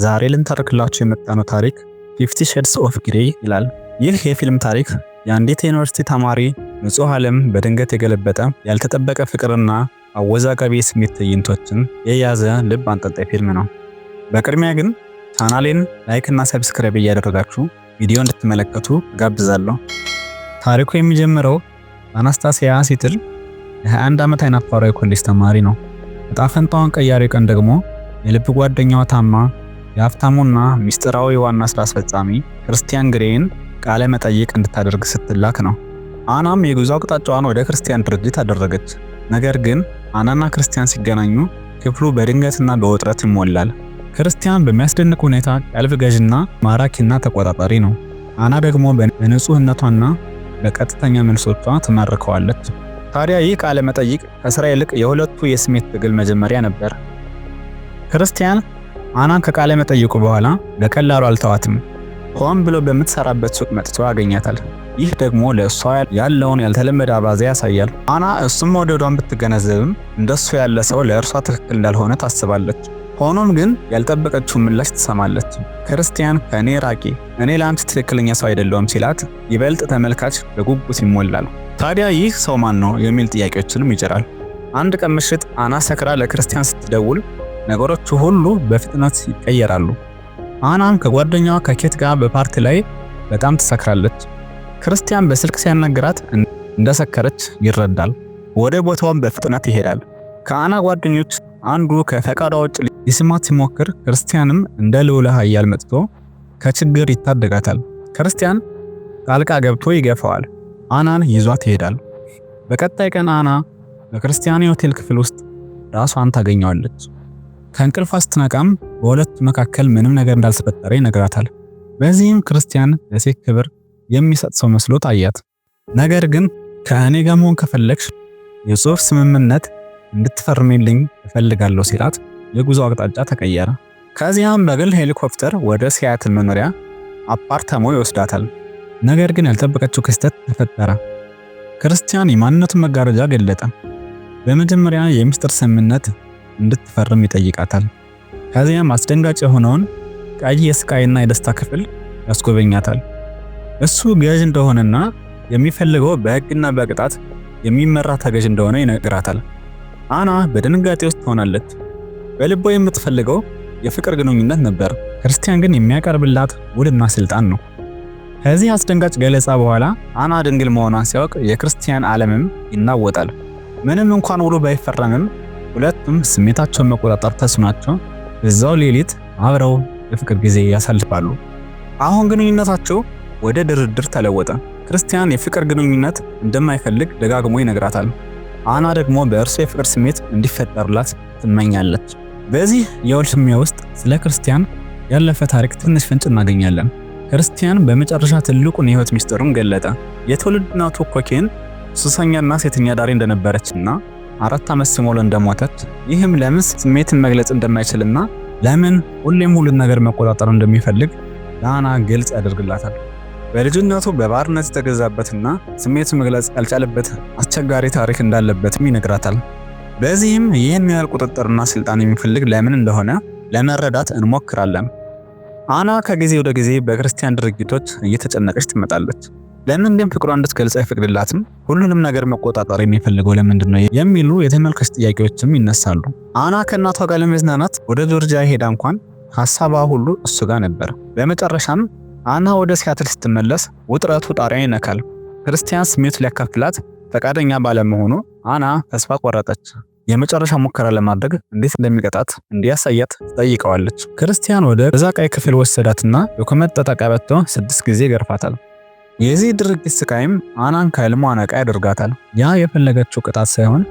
ዛሬ ልንተርክላችሁ የመጣነው ታሪክ Fifty Shades of Grey ይላል። ይህ የፊልም ታሪክ የአንዲት የዩኒቨርሲቲ ተማሪ ንጹሕ ዓለም በድንገት የገለበጠ ያልተጠበቀ ፍቅርና አወዛጋቢ የስሜት ትዕይንቶችን የያዘ ልብ አንጠልጣይ ፊልም ነው። በቅድሚያ ግን ቻናሌን like እና subscribe እያደረጋችሁ ቪዲዮ እንድትመለከቱ ጋብዛለሁ። ታሪኩ የሚጀምረው አናስታሲያ ሲትል የ21 ዓመት አይናፋሯ የኮሌጅ ተማሪ ነው። ዕጣ ፈንታዋን ቀያሪ ቀን ደግሞ የልብ ጓደኛዋ ታማ የሀብታሙና ሚስጥራዊ ዋና ስራ አስፈጻሚ ክርስቲያን ግሬን ቃለ መጠይቅ እንድታደርግ ስትላክ ነው። አናም የጉዞ አቅጣጫዋን ወደ ክርስቲያን ድርጅት አደረገች። ነገር ግን አናና ክርስቲያን ሲገናኙ ክፍሉ በድንገትና በውጥረት ይሞላል። ክርስቲያን በሚያስደንቅ ሁኔታ ቀልብ ገዥና ማራኪና ተቆጣጣሪ ነው። አና ደግሞ በንጹህነቷና በቀጥተኛ መልሶቿ ትማርከዋለች። ታዲያ ይህ ቃለ መጠይቅ ከስራ ይልቅ የሁለቱ የስሜት ትግል መጀመሪያ ነበር። ክርስቲያን አናን ከቃለ መጠይቁ በኋላ በቀላሉ አልተዋትም። ሆን ብሎ በምትሰራበት ሱቅ መጥቶ ያገኛታል። ይህ ደግሞ ለእሷ ያለውን ያልተለመደ አባዜ ያሳያል። አና እሱም መውደዷን ብትገነዘብም እንደሱ ያለ ሰው ለእርሷ ትክክል እንዳልሆነ ታስባለች። ሆኖም ግን ያልጠበቀችውን ምላሽ ትሰማለች። ክርስቲያን "ከእኔ ራቂ፣ እኔ ለአንቺ ትክክለኛ ሰው አይደለሁም" ሲላት ይበልጥ ተመልካች በጉጉት ይሞላል። ታዲያ ይህ ሰው ማን ነው የሚል ጥያቄዎችንም ይጭራል። አንድ ቀን ምሽት አና ሰክራ ለክርስቲያን ስትደውል ነገሮቹ ሁሉ በፍጥነት ይቀየራሉ። አናም ከጓደኛዋ ከኬት ጋር በፓርቲ ላይ በጣም ትሰክራለች። ክርስቲያን በስልክ ሲያናግራት እንደሰከረች ይረዳል። ወደ ቦታውም በፍጥነት ይሄዳል። ከአና ጓደኞች አንዱ ከፈቃዷ ውጭ ሊስማት ሲሞክር ክርስቲያንም እንደ ልዑለ ኃያል መጥቶ ከችግር ይታደጋታል። ክርስቲያን ጣልቃ ገብቶ ይገፋዋል። አናን ይዟት ይሄዳል። በቀጣይ ቀን አና በክርስቲያን የሆቴል ክፍል ውስጥ ራሷን ታገኘዋለች። ከእንቅልፏ ስትነቃም በሁለቱ መካከል ምንም ነገር እንዳልተፈጠረ ይነግራታል። በዚህም ክርስቲያን ለሴት ክብር የሚሰጥ ሰው መስሎ ታያት። ነገር ግን "ከእኔ ጋር መሆን ከፈለግሽ የጽሁፍ ስምምነት እንድትፈርሚልኝ እፈልጋለሁ" ሲላት የጉዞ አቅጣጫ ተቀየረ። ከዚያም በግል ሄሊኮፕተር ወደ ሲያትል መኖሪያ አፓርታማው ይወስዳታል። ነገር ግን ያልጠበቀችው ክስተት ተፈጠረ። ክርስቲያን የማንነቱን መጋረጃ ገለጠ። በመጀመሪያ የሚስጥር ስምምነት እንድትፈርም ይጠይቃታል። ከዚያም አስደንጋጭ የሆነውን ቀይ የስቃይና የደስታ ክፍል ያስጎበኛታል። እሱ ገዥ እንደሆነና የሚፈልገው በሕግና በቅጣት የሚመራ ተገዥ እንደሆነ ይነግራታል። አና በድንጋጤ ውስጥ ትሆናለች። በልቧ የምትፈልገው የፍቅር ግንኙነት ነበር። ክርስቲያን ግን የሚያቀርብላት ውልና ስልጣን ነው። ከዚህ አስደንጋጭ ገለጻ በኋላ አና ድንግል መሆኗን ሲያውቅ የክርስቲያን ዓለምም ይናወጣል። ምንም እንኳን ውሉ ባይፈረምም ሁለቱም ስሜታቸውን መቆጣጠር ተስኗቸው በዛው ሌሊት አብረው የፍቅር ጊዜ ያሳልፋሉ። አሁን ግንኙነታቸው ወደ ድርድር ተለወጠ። ክርስቲያን የፍቅር ግንኙነት እንደማይፈልግ ደጋግሞ ይነግራታል። አና ደግሞ በእርሱ የፍቅር ስሜት እንዲፈጠርላት ትመኛለች። በዚህ የውል ሽሚያ ውስጥ ስለ ክርስቲያን ያለፈ ታሪክ ትንሽ ፍንጭ እናገኛለን። ክርስቲያን በመጨረሻ ትልቁን የህይወት ሚስጥሩን ገለጠ። የትውልድ እናቱ ኮኬን ሱሰኛና ሴተኛ አዳሪ እንደነበረችና 4 ዓመት ሲሞላው እንደሞተች፣ ይህም ለምን ስሜትን መግለጽ እንደማይችልና ለምን ሁሌም ሁሉን ነገር መቆጣጠር እንደሚፈልግ ለአና ግልጽ ያደርግላታል። በልጅነቱ በባርነት የተገዛበትና ስሜቱን መግለጽ ያልቻለበት አስቸጋሪ ታሪክ እንዳለበትም ይነግራታል። በዚህም ይህን ያህል ቁጥጥርና ስልጣን የሚፈልግ ለምን እንደሆነ ለመረዳት እንሞክራለን። አና ከጊዜ ወደ ጊዜ በክርስቲያን ድርጊቶች እየተጨነቀች ትመጣለች። ለምን ግን ፍቅሯን እንድትገልጽ አይፈቅድላትም? ሁሉንም ነገር መቆጣጠር የሚፈልገው ለምንድን ነው የሚሉ የተመልካች ጥያቄዎችም ይነሳሉ። አና ከእናቷ ጋር ለመዝናናት ወደ ጆርጂያ ሄዳ እንኳን ሀሳቧ ሁሉ እሱ ጋር ነበር። በመጨረሻም አና ወደ ሲያትል ስትመለስ ውጥረቱ ጣሪያ ይነካል። ክርስቲያን ስሜቱ ሊያካፍላት ፈቃደኛ ባለመሆኑ አና ተስፋ ቆረጠች። የመጨረሻ ሙከራ ለማድረግ እንዴት እንደሚቀጣት እንዲያሳያት ትጠይቀዋለች። ክርስቲያን ወደ እዛ ቀይ ክፍል ወሰዳትና በኮመጠጠ ቀበቶ 6 ጊዜ ገርፋታል። የዚህ ድርጊት ስቃይም አናን ከህልሟ ነቃ ያደርጋታል። ያ የፈለገችው ቅጣት ሳይሆን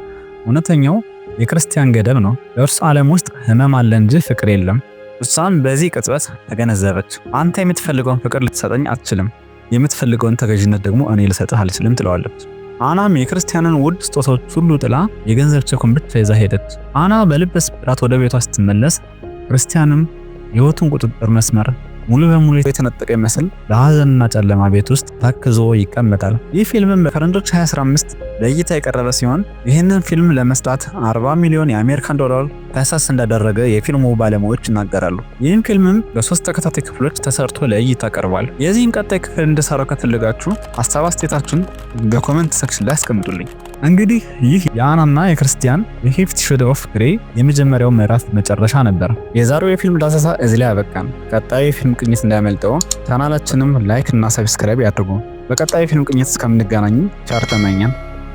እውነተኛው የክርስቲያን ገደብ ነው። በእርሱ ዓለም ውስጥ ህመም አለ እንጂ ፍቅር የለም። እሷም በዚህ ቅጽበት ተገነዘበች። "አንተ የምትፈልገውን ፍቅር ልትሰጠኝ አትችልም፣ የምትፈልገውን ተገዥነት ደግሞ እኔ ልሰጥህ አልችልም" ትለዋለች። አናም የክርስቲያንን ውድ ስጦታዎች ሁሉ ጥላ የገንዘብ ቼኩን ብቻ ይዛ ሄደች። አና በልበ ስብራት ወደ ቤቷ ስትመለስ ክርስቲያንም የህይወቱን ቁጥጥር መስመር ሙሉ በሙሉ የተነጠቀ ይመስል በሀዘንና ጨለማ ቤት ውስጥ ተክዞ ይቀመጣል። ይህ ፊልምም በፈረንጆች 2015 ለእይታ የቀረበ ሲሆን ይህንን ፊልም ለመስራት 40 ሚሊዮን የአሜሪካን ዶላር ፈሰስ እንዳደረገ የፊልሙ ባለሙያዎች ይናገራሉ። ይህም ፊልምም በሶስት ተከታታይ ክፍሎች ተሰርቶ ለእይታ ቀርቧል። የዚህን ቀጣይ ክፍል እንድሰራው ከፈለጋችሁ ሀሳብ አስተያየታችሁን በ comment section ላይ አስቀምጡልኝ። እንግዲህ ይህ የአናና የክርስቲያን የ Fifty Shades of Grey የመጀመሪያው ምዕራፍ መጨረሻ ነበር። የዛሬው የፊልም ዳሰሳ እዚህ ላይ አበቃን። ቀጣዩ የፊልም ቅኝት እንዳያመልጥዎ ቻናላችንም like እና subscribe ያድርጉ። በቀጣዩ የፊልም ቅኝት እስከምንገናኝ ቸር ተመኘን።